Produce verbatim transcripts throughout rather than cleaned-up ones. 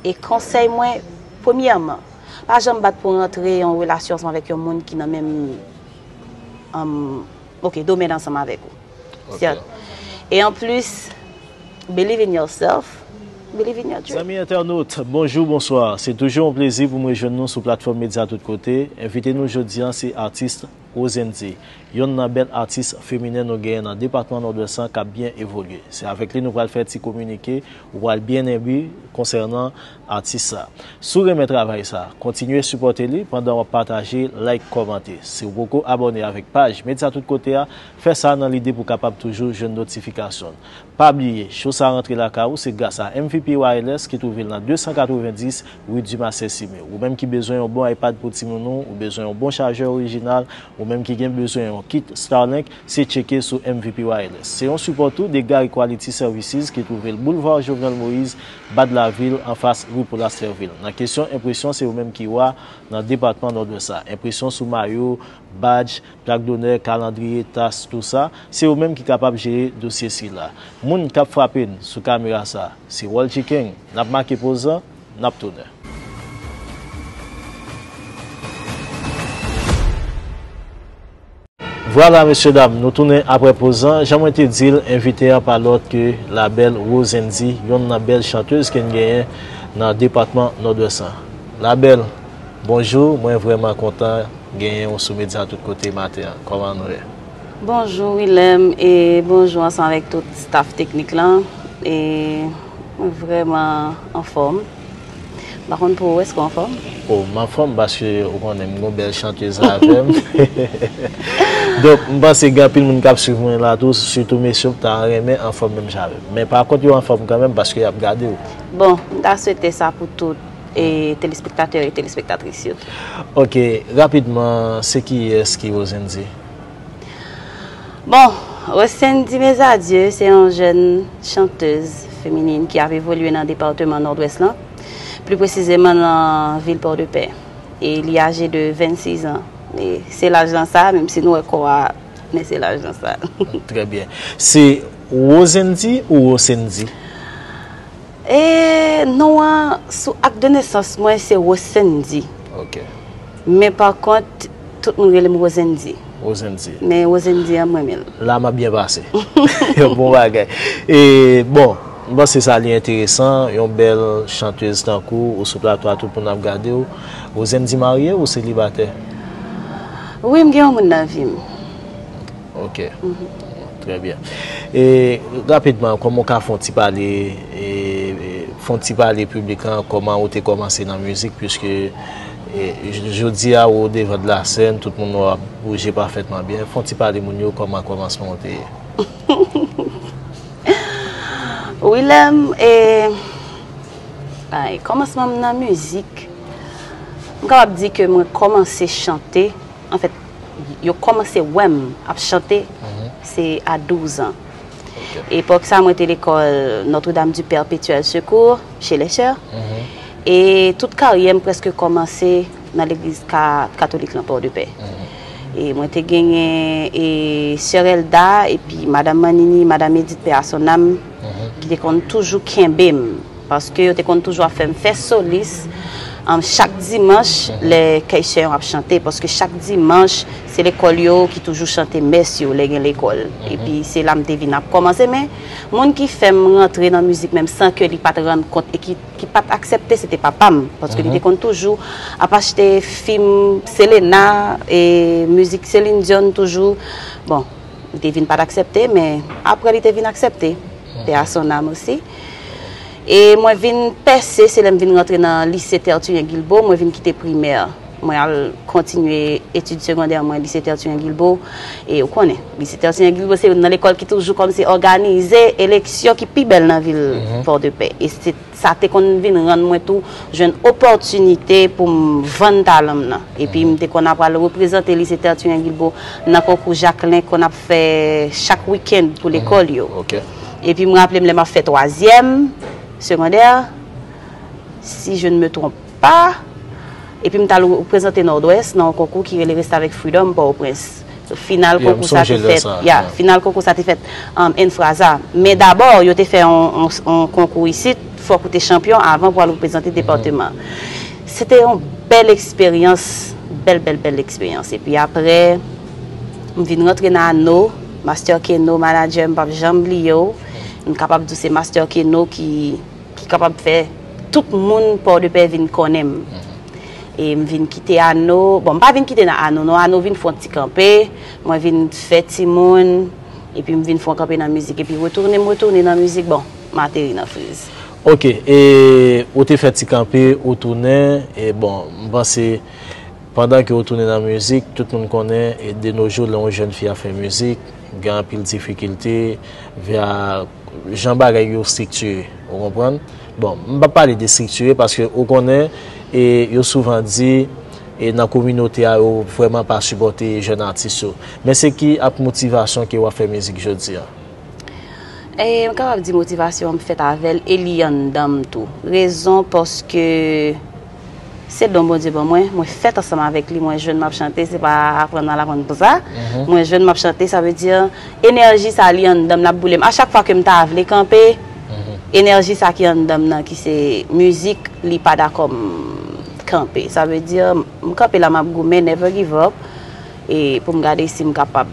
E konsèy mwen, premyèman, pa janm bat pou rantre yon relasyon ansanm avèk yon moun ki nan menm, um, ok, domèn ansanm avèk ou. Ok. E anplis, believe in yourself, believe in your dream. Zanmi entènot, bonjou, bonswa. Se toujou yon plezi pou m rejwenn nou sou platfòm Medya Tout Kote. Envite nou jodi a se atis Rosendy, yonn nan bèl atis feminen nou genyen nan depatman Nòdwès lan k ap byen evolye. Se avèk li nou pral fè ti kominike, ou pral byen enbi konsènan atis sa. Si w renmen travay sa, kontinye sipòte li pandan w ap pataje, like, kòmante. Si w poko abòne avèk paj Medya Tout Kote a, fè sa nan lide pou w kapab toujou jwenn notifikasyon. Pa bliye, show sa rantre lakay ou se gras a M V P Wireless ki twouve l nan de san katrevenndis rue Dumarsais Simé. Ou menm ki bezwen yon bon iPad pou timoun ou, ou bezwen yon bon chajè orijinal, ou menm ki gen bezwen yon kit Starlink, se tcheke sou M V P Wireless. Se yon sipò tou de Gary Quality Services ki twouve l boulevard Jovenel Moïse, Bad Lavil, anfas ri Paul Asterville. Nan kesyon enpresyon, se yo menm ki wa nan depatman Nòdwès la. Enpresyon sou mayo, badj, plak donè, kalandriye, tas, tou sa, se yo menm ki kapab jere dosye sila. Moun k ap frape n sou kamera sa, se Walgy King. N ap make poz lan, n ap tounen. Vwala, mesye dam, nou tounen apre poz lan. Jan mwen te di l, envite a pa lòt ke la bèl Rosendy, yonn nan bèl chantèz ke n genyen nan depatman Nòdwès lan. La bèl, bonjou, mwen vrèman kontan genyen w sou Medya Tout Kote maten an. Kòman nou ye? Bonjou, Willem, e bonjou ansanm avèk tout staff teknik lan. E mwen vrèman anfòm. M pa konn pou ou, èske w anfòm? O, m anfòm paske ou konnen m gon bèl chantèz avè m. Donk, m panse gen anpil moun k ap swiv mwen la tou, sitou mesye yo, ta renmen anfòm menm jan avè m. Men pa kont yo anfòm kanmenm paske y ap gade w. Bon, m ta swete sa pou tout, e, telespektatè e telespektatris yo. Ok, rapidman, se kiyès ki Rosendy? Bon, Rosendy Mesadieu se yon jèn chantèz feminin ki ap evolye nan depatman Nòdwès lan, pli presizeman nan vil Pòdepè. E li aje de vennsis an. E se laj lan sa, menm si nou wè kò a, men se laj lan sa. Trè byen. Se Rosendy ou Rosendy? E non an, sou ak de nesans mwen, se Rosendy. Ok. Men pa kont, tout moun rele m Rosendy. Rosendy. Men Rosendy an, mwen renmen l. La m ap byen pase. Bon bagay. E, bon, m panse sa li enteresan, yon bèl chantèz tankou ou sou plato a, tout moun ap gade w. Rosendy marye ou selibatè? Wi, m gen yon moun nan vi m. Ok. Trè byen. E rapidman, kòman w ka fè yon ti pale, e, e, fè yon ti pale piblik lan, kòman ou te kòmanse nan mizik, piske, e, j-, jodi a ou devan de la sèn, tout moun wè w ap bouje pafètman byen. Fè yon ti pale moun yo kòman kòmansman w te ye. Willem, e, ay, kòmansman m nan mizik, m kapab di ke mwen kòmanse chante, anfèt, yo kòmanse wè m ap chante, se a douz an. Ok. Epòk sa, mwen te lekòl Notre-Dame du Perpétuel Secours, chez les sœurs. E tout karyè m prèske kòmanse nan legliz ka-, katolik lan Pòdepè. E mwen te genyen, e, sè Elda, epi madanm Manini, madanm Edith, pè a son nanm, ki te konn toujou kenbe m. Paske yo te konn toujou ap fè m fè solis, um, chak dimanch, lè kèy sè yo ap chante, paske chak dimanch, se lekòl yo ki toujou chante mès yo lè gen lekòl. Epi se la m te vin ap kòmanse, men moun ki fè m rantre nan mizik menm san ke li pa t rann kont e ki, ki pa t aksepte, se te papa m, paske li te konn toujou ap achte fim Selena e mizik Celine Dion toujou. Bon, li te vin pa t aksepte, men apre li te vin aksepte. Pè a son nanm osi. E mwen vin pèse, se lè m vin rantre nan lise Tertullien Guilbaud, mwen vin kite primè. Mwen al kontinye etid segondè mwen lise Tertullien Guilbaud. E ou konnen, lise Tertullien Guilbaud se youn nan lekòl ki toujou kòmsi òganize eleksyon ki pi bèl nan vil Pòdepè. E se, sa te konn vin rann mwen tou jwenn opòtinite pou m vann talan m nan. Epi m te konn ap al reprezante lise Tertullien Guilbaud nan konkou Jacquelin konn ap fè chak wikenn pou lekòl yo. Ok. Epi m raple m lè m ap fè twazyèm segondè, si je ne me trompe pas, epi m t al reprezante Nòdwès nan yon konkou ki rele Restavèk Freedom Pòtoprens. Final konkou sa te fèt, ya, final konkou sa te fèt, um, Enfraza. Men dabò, yo te fè yon, yon, yon konkou isit, fòk ou te chanpyon avan pou al reprezante depatman. Se te yon bèl eksperyans, bèl, bèl, bèl eksperyans. Epi apre, m vin rantre nan Ano, Master Keno, manadjè m, m p ap janm bliye w. M kapab di w se Master Keno ki, ki kapab fè tout moun Pòdepè vin konnen m. E m vin kite Ano, bon, m pa vin kite nan Ano, non, Ano vin fè yon ti kanpe, mwen vin fè timoun, epi m vin fè yon kanpe nan mizik, epi retounen, m retounen nan mizik, bon, m ateri nan Friz. Ok, e ou te fè ti kanpe, ou tounen, e bon, m panse, pandan ke ou tounen nan mizik, tout moun konnen, e de nos jours, lè yon jèn fi ap fè mizik, gen anpil difikilte, via jan bagay yo estriktire, ou konprann? Bon, m p ap pale de estriktire, paske ou konnen, e yo souvan di, e nan kominote a, yo vrèman pa sipòte jèn atis yo. Men se ki ak motivasyon ke w ap fè mizik jodi a? E m kapab di motivasyon an m fèt avè l e li anndan m tou. Rezon paske se don Bondye ban mwen, mwen fèt ansanm avèk li, mwen jwenn m ap chante, se pa aprann m al aprann pou sa. Mwen jwenn m ap chante, sa vle di enèji sa li anndan m l ap boule m. A chak fwa ke m ta vle kanpe, enèji sa ki anndan m nan ki se mizik, li pa dakò m kanpe. Sa vle di m kanpe la m ap goumen, never give up. E pou m gade si m kapab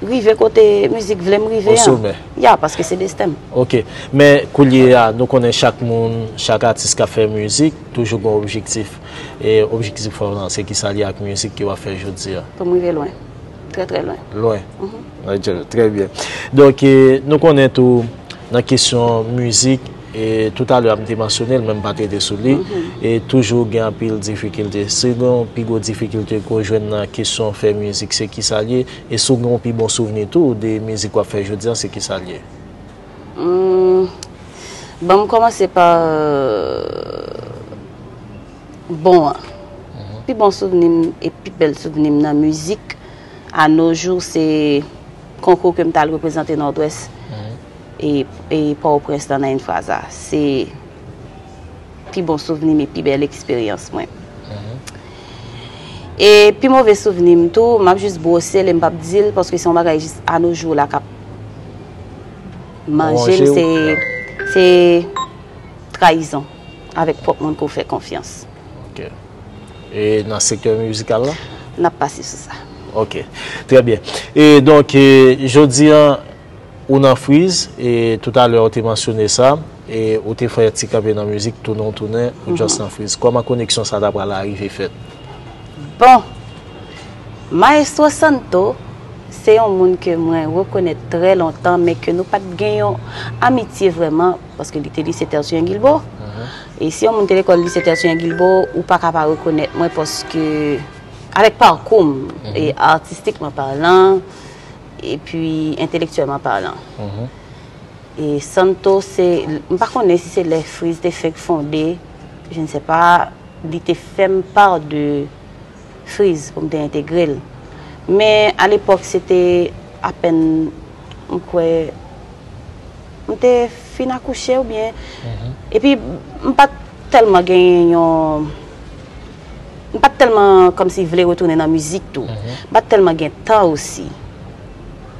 rive kote mizik vle m rive an. O somè. Ya, paske se desten m. Ok. Men koulye a, nou konnen chak moun, chak atis k ap fè mizik, toujou gen objektif. E objektif ou lan, se ki sa l ye ak mizik ke w ap fè jodi a? Pou m rive lwen. Trè, trè lwen. Lwen. Ok, trè byen. Donk, e, nou konnen tou, nan kesyon mizik, e toutalè a m te mansyone l, men m pa t rete sou li, e toujou gen anpil difikilte. Si w gen yon pi gwo difikilte ke w jwenn nan kesyon fè mizik, se ki sa l ye? E si w gen yon pi bon souvni tou de mizik w ap fè jodi a, se ki sa l ye? Hmm, bon, m kòmanse pa bon an. Pi bon souvni m e pi bèl souvni m nan mizik, a nos jours, se konkou ke m t al reprezante Nòdwès e, e Pòtoprens lan nan Infraza. Se pi bon souvni m e pi bèl eksperyans mwen. E pi move souvni m tou, m ap jis bwose l e m p ap di l, paske se yon bagay jis a nos jours la k ap manje m, se, se trayizon avèk pwòp moun ke w fè konfyans. Ok. E nan sektè mizikal la? N ap pase sou sa. Ok. Trè byen. E donk, e, jodi a, ou nan Friz, e toutalè ou te mansyone sa, e ou te fè ti kanpe nan mizik, tounen w tounen, ou just nan Friz. Kòman koneksyon sa ta pral arive fèt? Bon, Maestro Santo, se yon moun ke mwen rekonèt trè lontan, men ke nou pa t gen yon amitye vrèman, paske li te lise Tertullien Guilbaud. E si yon moun te lekòl lise Tertullien Guilbaud, ou pa ka pa rekonèt mwen, paske avèk pakou m, e atistikman palan, epi entelektyèlman palan. E Santo, se, m pa konnen si se lè Friz te fenk fonde, je ne sais pas, li te fè m part de Friz pou m te entegre l. Men, alepòk, se te apèn, m kwè, m te fin akouche oubyen. Epi, m pa t tèlman genyen yon, m pa t tèlman kòmsi vle retounen nan mizik tou. M pa t tèlman gen tan osi.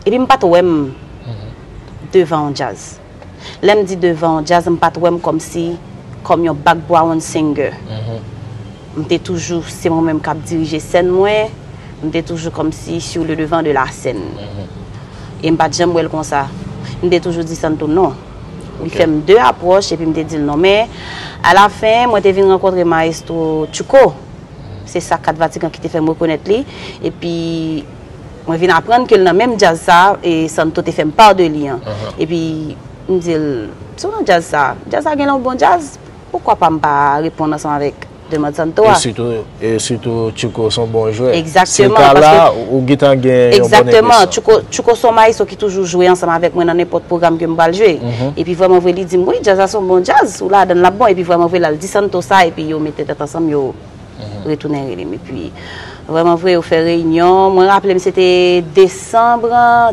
Epi m pa t wè m devan yon djaz. Lè m di devan yon djaz, m pa t wè m kòmsi, kòm yon background singer. M te toujou, se mwen menm k ap dirije sèn mwen, m te toujou kòmsi sur le devant de la scène. E m pa t janm wè l konsa. M te toujou di Santo non. Li fè m de apwòch, epi m te di l non. Men, alafen, mwen te vin rankontre Maestro Tchouco. Se sa Kat Vatikan ki te fè m rekonèt li. Epi, mwen vin aprann ke l nan menm djaz sa, e Santo te fè m part de li an. Epi, m di l, si w nan djaz sa, djaz sa gen yon bon djaz, poukwa pa m pa reponn ansanm avèk demann Santo a? E sitou, e sitou, Tchouco se yon bon jwè. Egzakteman, se ka la, ou gentan gen yon bon enpresyon. Egzakteman, Tchouco, Tchouco se yon maestro ki toujou jwe ansanm avèk mwen nan nenpòt pwogram ke m pral jwe. Epi, vrèman vre, li di m, wi, djaz la se yon bon djaz, ou ladan l, l ap bon. Epi, vrèman vre, l al di Santo sa, epi yo mete tèt ansanm, yo retounen rele m. Epi, vrèman vre, yo fè reyinyon. Mwen raple m, se te desanm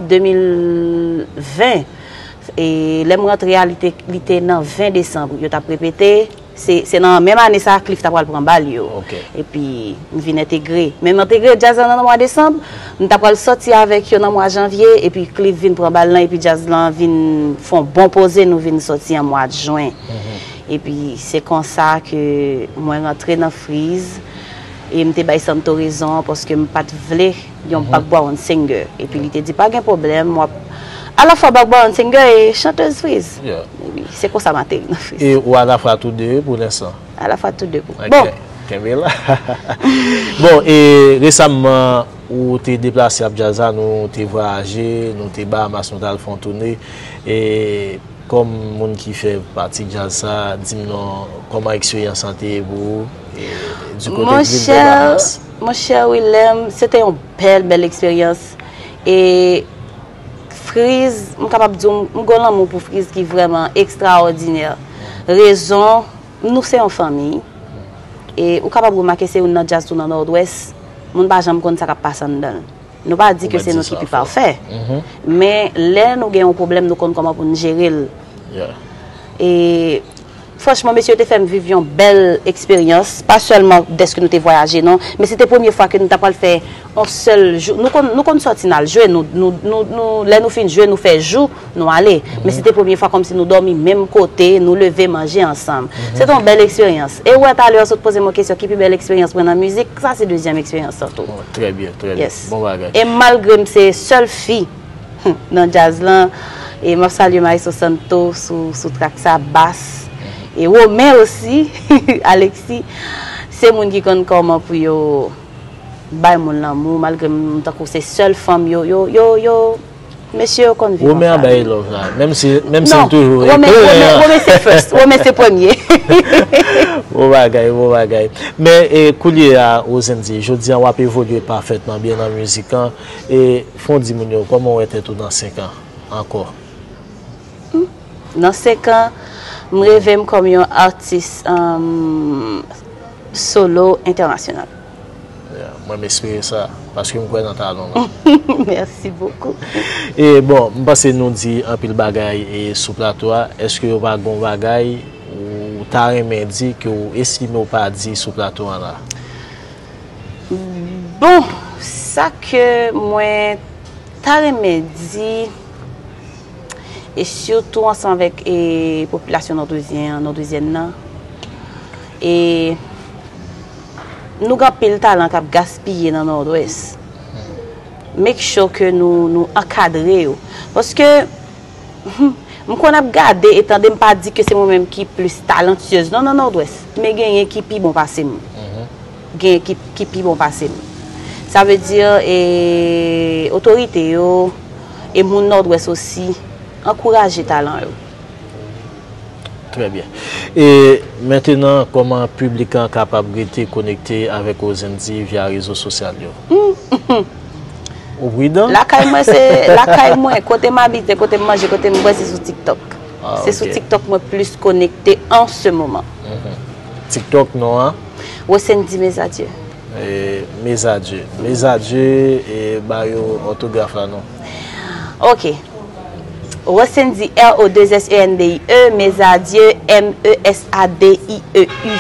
de mil ven. E lè m rantre a, li te, li te nan ven desanm. Yo t ap repete. Se, se nan menm ane sa a, Cliff ta pral pran bal yo. Epi, m vin entegre. Men m entegre djaz la nan mwa desanm. M ta pral sòti avèk yo nan mwa janvye. Epi, Cliff vin pran bal lan. Epi, djaz lan vin fè yon bon poze. Nou vin sòti an mwa jen. Epi se konsa ke mwen rantre nan Freeze e m te bay Santo rezon paske m pa t vle yon background singer. Epi li te di, "Pa gen pwoblèm, w ap alafwa background singer e chantèz Freeze." Epi se konsa m ateri nan Freeze. E ou alafwa tou de pou lenstan? Alafwa tou de pou. Ok, bon, kenbe la. Bon, e resamman, ou te deplase ap djaz la, nou te vwayaje, nou te Bahamas, nou t al fè yon toune. E kòm moun ki fè pati djaz sa, di m non, kòman eksperyans lan te ye pou ou, e, du côté de l'île de Bahamas? Monchè Willem, se te yon bèl, bèl eksperyans. E Freeze, m kapab di w, m gon lanmou pou Freeze ki vrèman ekstraòdinè. Rezon, nou se yon fanmi. E ou kapab remake se youn nan djaz tou nan Nòdwès. Moun pa janm konn sa k ap pase anndan l. Nou pa di ke se nou ki pi pafè. Men lè nou gen yon pwoblèm, nou konn kòman pou n jere l. E franchman, mesye yo te fè m viv yon bèl eksperyans. Pa sèlman dèske nou te vwayaje, non, men se te premye fwa ke nou ta pral fè yon sèl jou. Nou konn, nou konn sòti n al jwe, nou, nou, nou, nou, lè nou fin jwe, nou fè jou, nou ale. Men se te premye fwa kòmsi nou dòmi menm kote, nou leve, manje ansanm. Se te yon bèl eksperyans. E ou wè talè w sot poze m yon kesyon, ki pi bèl eksperyans mwen nan mizik? Sa se dezyèm eksperyans lan tou. Trè byen, trè byen. Bon bagay. E malgre m se sèl fi nan djaz lan, e m ap salye Maestro Santo sou, sou track sa, bas. E Romain osi, Alexis, se moun ki konn kòman pou yo bay moun lanmou, malgre m tankou se sèl fanm yo, yo, yo, yo, mesye yo konn viv ansanm. Romain an bay love la, menm si, menm si l toujou Romain, Romain, Romain se first, Romain se premye. Bon bagay, bon bagay. Men, e, koulye a, Rosendy, jodi a w ap evolye pafètman byen nan mizik lan. E, fò w di moun yo, kòman w wè tèt ou nan senk an ankò? Nan senk an, m reve m kòm yon atis, um, solo entènasyonal. Mwen, m espere sa, paske m kwè nan talan w. Merci beaucoup. E bon, m panse nou di anpil bagay e sou plato a. Èske yo pa gon bagay ou ta renmen di ke w estime w pa di sou plato a la? Bon, sa ke mwen ta renmen di, e sitou ansanm avèk, e, popilasyon nòdwezyen an, nòdwezyèn nan, e nou gen anpil talan k ap gaspiye nan Nòdwès. Make sure ke nou, nou ankadre yo. Paske, m konn ap gade e tande, m pa di ke se mwen menm ki plis talantyèz non nan Nòdwès, men genyen ki pi bon pase m. Genyen ki, ki pi bon pase m. Sa vle di, e, otorite yo, e moun Nòdwès osi, ankouraje talan yo. Trè byen. E mentenan, kòman piblik lan kapab rete konekte avèk Rosendy via rezo sosyal yo? Ou pridan? Lakay mwen, se lakay mwen, kote m abite, kote m manje, kote m bwè, se sou TikTok. Se sou TikTok mwen plis konekte an se moman. TikTok non an? Rosendy Mes Adieux. E, Mes Adieux. Mes Adieux, e ba yo òtograf la non. Ok. Rosendy, R O deux S E N D I E, Mes Adieux, M E S A D I E U.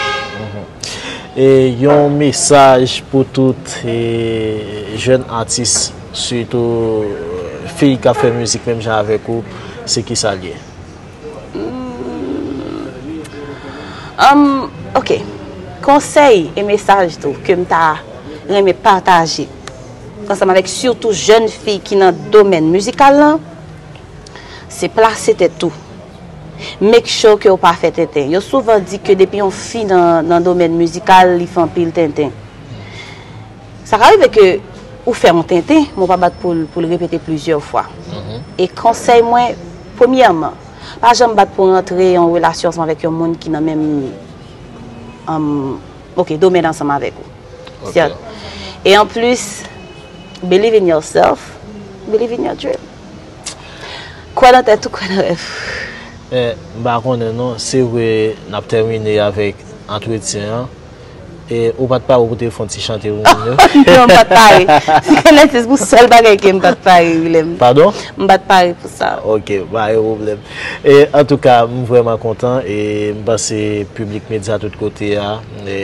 E yon mesaj pou tout, e, jèn atis, sitou, e, fi k ap fè mizik menm jan avèk ou, se kisa l ye? Hmm. Um, ok. Konsèy e mesaj tou ke m ta renmen pataje ansanm avèk sitou jèn fi ki nan domèn mizikal lan, se plase tèt ou. Make sure ke w pa fè tenten. Yo souvan di ke depi yon fi nan, nan domèn mizikal, li fè anpil tenten. Sa ka rive ke ou fè yon tenten, men w pa bat pou l, pou l repete plizyè fwa. E konsèy mwen, premyèman, pa janm bat pou w rantre yon relasyon ansanm avèk yon moun ki nan menm, um, ok, domèn ansanm avèk ou. E anplis, believe in yourself, believe in your dream. Kwè nan tèt ou, kwè nan rèv ou. Men, m pa konnen non, se vre, n ap tèmine avèk antretyen an. E ou pa t pare pou te fè yon ti chante pou moun yo? Non, m pa t pare. Se lè se pou sèl bagay ke m pa t pare, Wilèm. Padon? M pa t pare pou sa. Ok, pa gen pwoblèm. E antouka, m vrèman kontan e m panse piblik Medya Tout Kote a e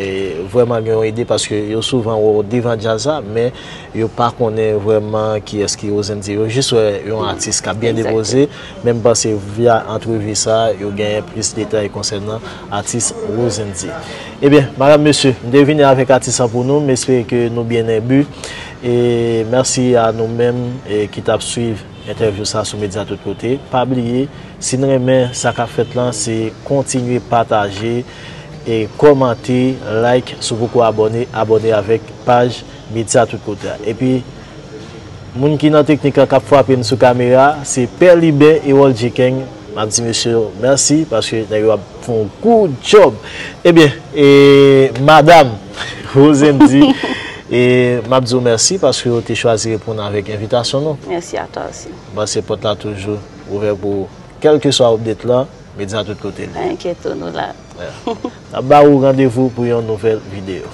vrèman gen yon ide paske yo souvan wè w devan djaz la, men yo pa konnen vrèman kiyès ki Rosendy. Yo jis wè yon atis k ap byen depoze, men m panse via antrevi sa, yo genyen plis detay konsènan atis Rosendy. Ebyen, madanm, mesye, m te vini avèk atis lan pou nou, m espere ke nou byen nan bi. E mèsi a nou menm e ki t ap swiv entèvyou sa sou Medya Tout Kote. Pa bliye, si n renmen sa k ap fèt lan, se kontinye pataje e kòmante, like, si w poko abòne, abòne avèk paj Medya Tout Kote a. Epi, moun ki nan teknik lan k ap frape n sou kamera, se Pè Liben e Wòl Djekeng. M ap di mesye yo mèsi paske nèg yo ap fè yon good job. Ebyen, e madanm Rosendy, e m ap di w mèsi paske w te chwazi reponn avèk envitasyon nou. Merci à toi aussi. M panse pòt la toujou ouvè pou ou. Kèlkeswa update lan, Medya Tout Kote li. Pa enkyete w, nou la. Yeah. N ap ba ou randevou pou yon nouvèl videyo.